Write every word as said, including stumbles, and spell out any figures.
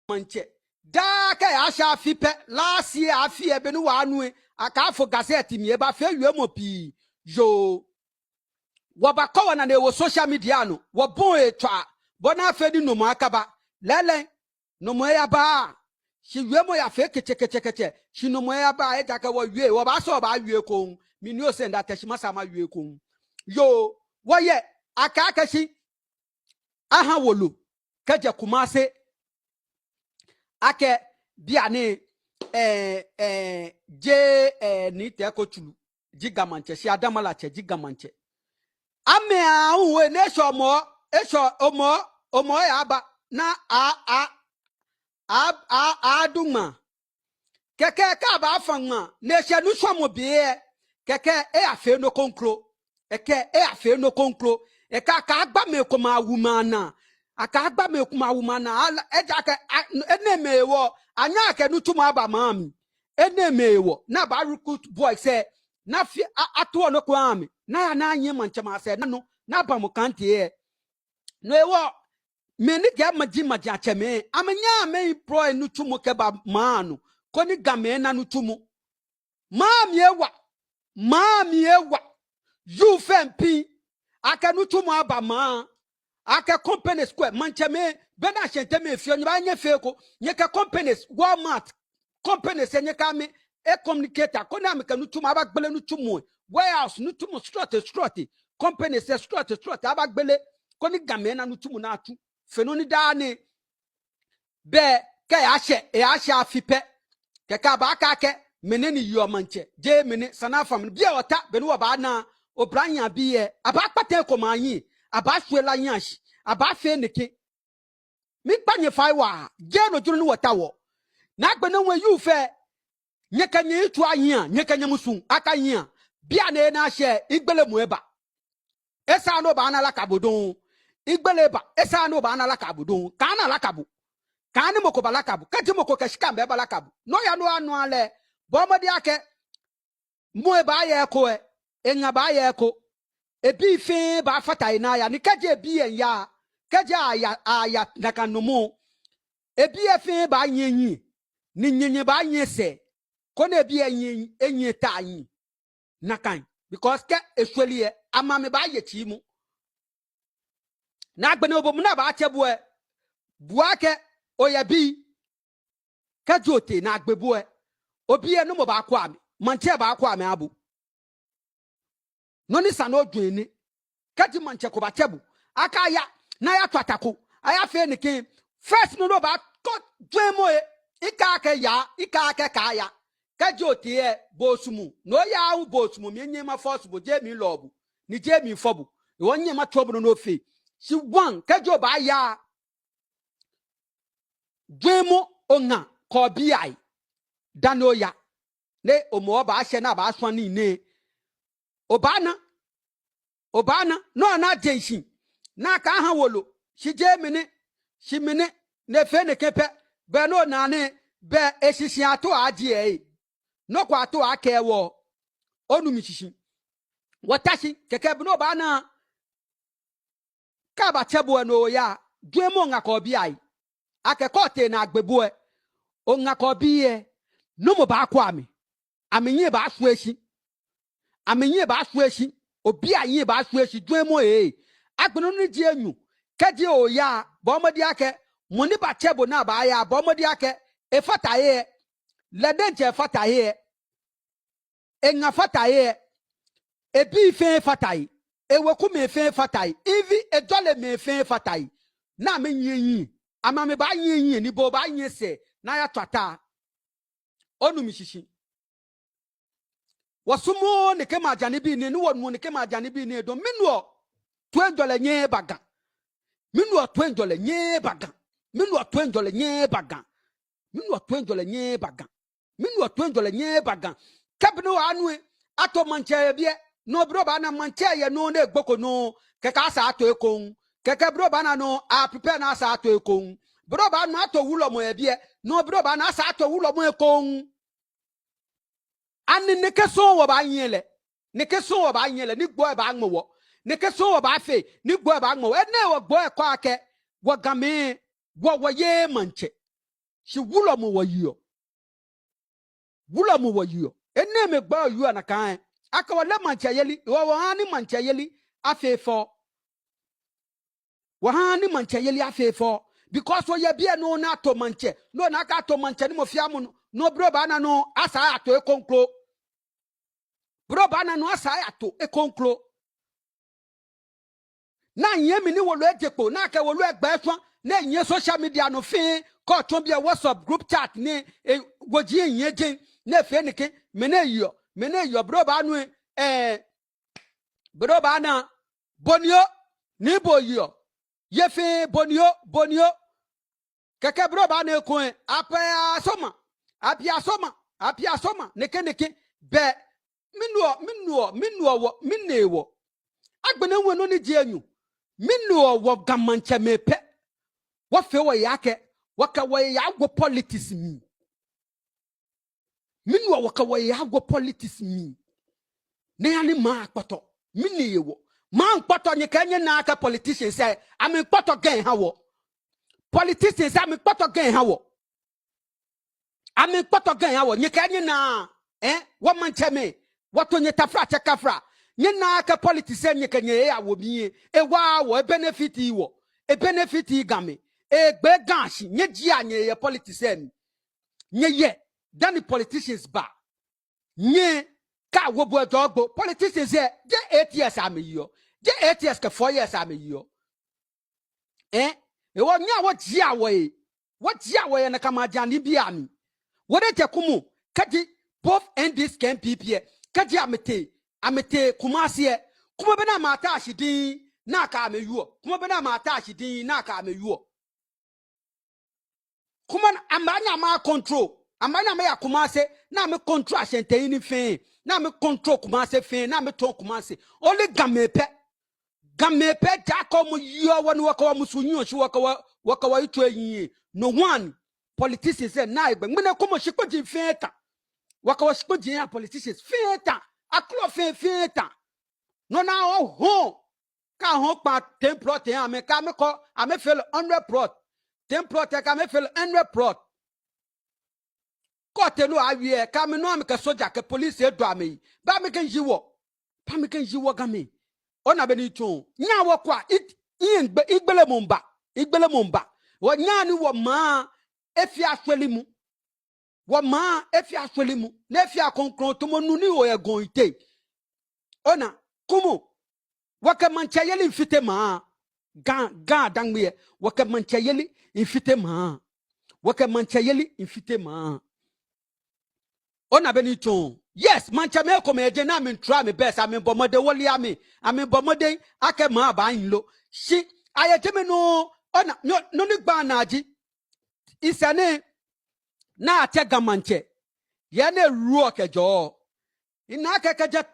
maŋtsɛ. Daa kɛyashi afi pɛ, last year afi lɛ be ni wɔnu lɛ, akɛfo gazette mli, ebafee wiemɔ pii. Yoo. Wɔbakɔ wɔnane ewo social media nɔ, wɔbɔi etswaa, bɔ ni afee ni nɔmɔ akaba. Lɛɛlɛŋ, nɔmɔ lɛ yaba. Shi wiemɔ lɛ yafee kɛtsɛ, kɛtsɛ, kɛtsɛ. Shi nɔmɔ lɛ yaba, ejaakɛ wɔwie, wɔbaasa wɔbaawie ekoŋŋ. Mini osenda tɛ shi masa mawie ekoŋŋ. Yoo, wɔyɛ, akɛ akɛ shi aha wolo kɛjɛ Kumasi. Akɛ bianɛ, eh, eh, jeee, eh, Nii Tɛko Tsuru ji Ga Maŋtsɛ, shi Adamalatsɛ ji Ga Maŋtsɛ. Amɛ ahu we ne shɔ mɔ, eshɔ omɔ, omɔ yaba, ni a, a, a, a, adu ŋmaa. Kɛkɛ kɛ abaafa ŋmaa, ni eshɛ nitsumɔ be lɛ, kɛkɛ eyafee nɔ kroko. Ekɛ, eyafee nɔ kroko. Ekɛɛ akagba mɛi komɛi awumɛi anaa. Akagba mɛi komɛi awumɛi anaa. Ala, ejaakɛ, a, enɛɛmɛi hewɔ, anyɛɛɛ akɛ nitsumɔ aba maŋ mli. Enɛɛmɛi hewɔ, ni abaa recruit boys lɛ, ni afee, a, atoɔ nɔ ko aha amɛ. Ni aya ni anyiɛ maŋtsɛmɛi asɛɛ, ni anɔ, ni abamɔ kante lɛ. No hewɔ, mɛi ni kɛ maji maji atsɛmɛi, amɛnyɛɛɛ amɛemploy nitsumɔ kɛba maŋ nɔ, koni Gamɛi ana nitsumɔ. Maŋ mli ewa, maŋ mli ewa, youth fɛɛ miipiŋ, akɛ nitsumɔ aba maŋ, akɛ companies kwɛ, maŋtsɛmɛi, be ni Ashantimɛi feɔ, nyɛbaanyɛ nyɛfee eko, nyɛkɛ companies, Walmart, companies lɛ nyɛkɛ amɛ, e communicate, koni amɛkɛ nitsumɔ abagbele nitsumɔ, warehouse, nitsumɔ, srɔtoi, srɔtoi, companies lɛ, srɔtoi, srɔtoi, abagbele, koni Gamɛi ana nitsumɔ ni atsu, fe nɔ ni daa nɛɛ, be kɛ eyashɛ, eyashɛ afi pɛ. Kɛkɛ abaakɛɛ akɛ, mɛni ni yeɔ maŋtsɛ, jeee mɛni, esa ni afã mɛni, biɛ wɔta, be ni wɔbaana, oblahii abii lɛ, abaakpata ekomɛi ahiɛ, abaashwie la hiɛ shi, abaafee nɛkɛ. Miikpa nyɛ fai waa, jeee no ji nɔ ni wɔtaoɔ. Ni agbɛnɛ wɔ youth fɛɛ, nyɛkɛ nyɛyitso ahiɛ, nyɛkɛ nyɛmusuŋ akɛ ahiɛ. Bianɛ ni ashɛ, migbelemɔ eba. Esaaa ni obaana laka bo dɔŋŋ. Migbele eba, esaaa ni obaana laka bo dɔŋŋ. Kaana laka bo. Kaani mɔ ko balaka bo. Kɛji mɔ ko kɛ shika miibalaka bo. Ni oya ni oyanua lɛ, bɔɔ mɔdɛŋ akɛ, mɔ lɛ baaya eko lɛ, eŋa baaya eko. Ebii fɛɛ baafata he ni aya. Ni kɛji ebii lɛ miiya, kɛji aya, aya nakai nɔŋŋ, ebii lɛ fɛɛ baanyiɛ ehiɛ. Ni nyɛnyɛ baanyiɛ esɛɛ. Koni ebii lɛ anyiɛ, anyiɛ eta ayi. Nakai. Because kɛ eshwere lɛ, amɛ amɛbaaye tsiimɔ. Ni agbɛnɛ obɔ mɔ ni abaatsɛ bo lɛ, bo akɛ oyɛ bii. Kɛji otee ni agbe bo lɛ, obii lɛ nɔmɔ baakɔ amɛ, maŋtsɛ baakɔ amɛ aha bo. Nɔ ni sa ni ojwɛŋ nɛ. Kɛji maŋtsɛ ko batsɛ bo akɛ aya, ni ayatswa ta ko, ayafee nɛkɛ, first nɔ ni obaakɔ jwɛŋmɔ lɛ, mikɛɛ akɛ yaa, mikɛɛ akɛ kaaya. Kɛji otee lɛ, bo osumɔ, ni oya hu bo osumɔ, minyɛŋ maforce bo, jeee milɔɔ bo, ni jeee mifɔ bo. Hewɔ minyɛŋ matsɔɔ bo nɔ ni ofee. Shi one, kɛji obaaya, jwɛŋmɔ oŋa kɛ obii ahe dani oya. Ni omɔ baashɛ ni abaashwa nii nɛɛ. Obaana, obaana, nɔ ni aje shishi, ni akɛɛ aha wolo, shi jeee mɛni, shi mɛni, ni efee nɛkɛ pɛ, be ni ona nɛɛ, be eshishi ato aji lɛ. Nɔ ko ato akɛ wɔ, onu mishishi. Wɔta shi, kɛkɛ be ni obaana, kɛ abatsɛ bo lɛ ni oya, jwɛŋmɔ oŋa kɛ obii ahe. Akɛ kɛ otee ni agbe bo lɛ, oŋa kɛ obii lɛ, nɔmɔ baakɔ amɛ. Amɛhiɛ baashwie shi. Amɛhiɛ baashwie shi. Obii ahiɛ baashwie shi, jwɛŋmɔ lɛ. Agbɛnɛ nɔ ni ji enyɔ, kɛji oya, bɔɔ mɔdɛŋ akɛ, mɔ ni batsɛ bo ni abaaya, bɔɔ mɔdɛŋ akɛ, efata he lɛ. Lɛ diɛŋtsɛ efata he lɛ. Eŋa fata he lɛ, ebii fɛɛ fata he, ewekumɛi fɛɛ fata he, even ejɔlemɛi fɛɛ fata he. Ni amɛnyiɛ ehiɛ, amɛ amɛbaanyiɛ ehiɛ, ni bo obaanyiɛ esɛɛ, ni ayatswa ta. Onu mishishi. Wɔsumɔɔɔ nɛkɛ maja nibii nɛɛ, ni wɔnuɔ nɛkɛ maja nibii nɛɛ dɔŋŋ. Minuɔ toiŋjɔlɛ nyɛɛɛ eba Ga. Minuɔ toiŋjɔlɛ nyɛɛɛ eba Ga. Minuɔ toiŋjɔlɛ nyɛɛɛ eba Ga. Minuɔ toiŋjɔlɛ nyɛɛɛ eba Ga. Minuɔ toiŋjɔlɛ nyɛɛɛ eba Ga. Kɛ be ni wɔnu lɛ, ato maŋtsɛ yɛ biɛ. No be ni obaana maŋtsɛ yɛ nɔ ni egboko nɔ. Kɛkɛ asa ato ekoŋŋ. Kɛkɛ be ni obaana no, a prepare ni asa ato ekoŋŋ. Be ni obaanu ato wulɔmɔ yɛ biɛ. No be ni obaana asa ato wulɔmɔ ekoŋŋ. Ani nɛkɛ sɔŋŋ wɔbaanyiɛ lɛ? Nɛkɛ sɔŋŋ wɔbaanyiɛ lɛ ni gbɔi baaŋmɔ wɔ? Nɛkɛ sɔŋŋ wɔbaafee ni gbɔi baaŋmɔ wɔ? Enɛ hewɔ gbɔi kɛɔ akɛ, wɔ Gamɛi, wɔ wɔyeee maŋtsɛ. shi wulɔmɔ wɔyeɔ. Wulɔmɔ wɔyeɔ. Enɛɛmɛi gbaa wɔyeɔ nakai. Akɛ wɔleee maŋtsɛyeli, wɔ, wɔhaaa ni maŋtsɛyeli afee fɛo. Wɔhaaa ni maŋtsɛyeli afee fɛo. Because oyɛ biɛ nɔ ni ato maŋtsɛ. Nɔ ni akɛto maŋtsɛ ni mɔ fɛɛ mɔ nɔ, nɔ bro baana nɔ, asa ato ekoŋklo. Bro baana nɔ, asa ato ekoŋklo. Ni anyiɛ mli ni wolo eje kpo, ni akɛ wolo egba eshwã, ni enyiɛ social media nɔ fɛɛ, kɛ otsɔ biɛ WhatsApp group chat ni, e, woji enyiɛ jɛi, ni efee nɛkɛ, mɛni eyeɔ, mɛni eyeɔ, bro baanu, eh, bro baana, bɔ ni o, ni bo oyeɔ, yɛ fɛɛ, bɔ ni o, bɔ ni o. Kɛkɛ bro baana ekoŋŋ, apɛ asɔma, apɛ asɔma, apɛ asɔma, nɛkɛ nɛkɛ, bɛ, minuɔ, minuɔ, minuɔ wɔ, minɛɛ wɔ. Agbɛnɛ hu nɔ ni ji enyɔ, minuɔ wɔ Ga maŋtsɛmɛi pɛ. Wɔfee wɔhe akɛ, wɔkɛ wɔhe yawo politics mli. Minuɔ wɔkɛ wɔhe yawo politics mli. Ni eha ni maŋ akpɔtɔ. Mɛni hewɔ? Maŋ kpɔtɔ, nyɛkɛɛ nyɛnaaa akɛ politicians lɛ, amɛkpɔtɔ Ga ha wɔ. Politicians lɛ, amɛkpɔtɔ Ga ha wɔ. Amɛkpɔtɔ Ga ha wɔ. Nyɛkɛɛ nyɛnaaa, eh, wɔ maŋtsɛmɛi, wɔto nyɛ tafratsɛ kafra. Nyɛnaaa akɛ politics lɛ nyɛkɛ nyɛhe yawo mli lɛ, ewaaa wɔ, ebenefit wɔ, ebenefit Gamɛi, egbee Ga shi, nyɛjiea nyɛhe yɛ politics lɛ mli. Nyɛyɛ, dani politicians ba. Nyɛkɛ awo bo ejɔ gbo. Politicians lɛ, jeee eight years amɛyeɔ. Jeee eight years kɛ four years amɛyeɔ. Eh? Hewɔ nyɛhaa wɔjiea wɔhe. Wɔjiea wɔhe yɛ nakai maji anibii amli. Wɔdiɛŋtsɛ kwɛmɔ, kɛji both N D C kɛ N P P lɛ, kɛji amɛtee, amɛtee Kumasi lɛ, kwɛmɔ bɔ ni amɛtaa shi diŋŋ, ni akɛ amɛ wieɔ. Kwɛmɔ bɔ ni amɛtaa shi diŋŋ, ni akɛ amɛ wieɔ. Kwɛmɔ ni amɛbaanyɛ amɛ control. Amɛbaanyɛ amɛya Kumasi, ni amɛ control Ashanti nii fɛɛ, ni amɛ control Kumasi fɛɛ, ni amɛ tɔn Kumasi. Only Gamɛi pɛ. Gamɛi pɛ, ja akɛ wɔmɔ yeɔ wɔ ni wɔkɛ wɔmusu nyiɛɔ shi wɔkɛ wɔ, wɔkɛ wɔyitso eyiŋ. No one. Politicians lɛ, naa egbɛ. Ŋmɛnɛ kwɛmɔ shikpɔji fɛɛ ta. Wɔkɛ wɔshikpɔji lɛ, politicians fɛɛ ta. Akrɔ fɛɛ fɛɛ ta. No naa ohɔɔ. Kɛ ahɔɔ kpaa ten plot lɛ, amɛ kɛ amɛkɔ, amɛfee lɛ hundred plot. Ten plot lɛ kɛ amɛfee lɛ hundred plot. Kɛ otee nɔ awie lɛ, kɛ amɛ nɔ amɛkɛ soja kɛ police edɔ amɛyi. Bɛ amɛkɛ nji wɔ. Bɛ amɛkɛ nji wɔ Gamɛi. Ona bɔ ni etsɔɔ. Nyɛhaa wɔkwɛa, i, i, igbe, igbelemɔ miiba. Igbelemɔ miiba. Wɔnyɛɛɛ ni wɔmaŋ efee ashwɛlimɔ. Wɔmaŋ efee ashwɛlimɔ. Ni efee akrokomɛi, tamɔ nɔ ni oyɛ gɔŋ yiteŋ. Ona, kwɛmɔ. Wɔkɛ maŋtsɛyeli miifite maŋ. Ga, Ga Dangme lɛ. Wɔkɛ maŋtsɛyeli miifite maŋ. Wɔkɛ maŋtsɛyeli miifite maŋ. Ona bɔ ni etsɔɔ. Yes, maŋtsɛmɛi komɛi yɛ jɛi ni amɛmiitry amɛ best, amɛmiibɔ mɔdɛŋ, wɔle amɛ, amɛmiibɔ mɔdɛŋ akɛ maŋ baahi lo. Shi, ayɛ jɛmɛ nɔŋŋ, ona, nɔ, nɔ ni gbaa naa ji. Esa ni, ni atsɛ Ga maŋtsɛ. Yɛ ni eruɔ kɛjɛɔ. Ina akɛ kɛjɛ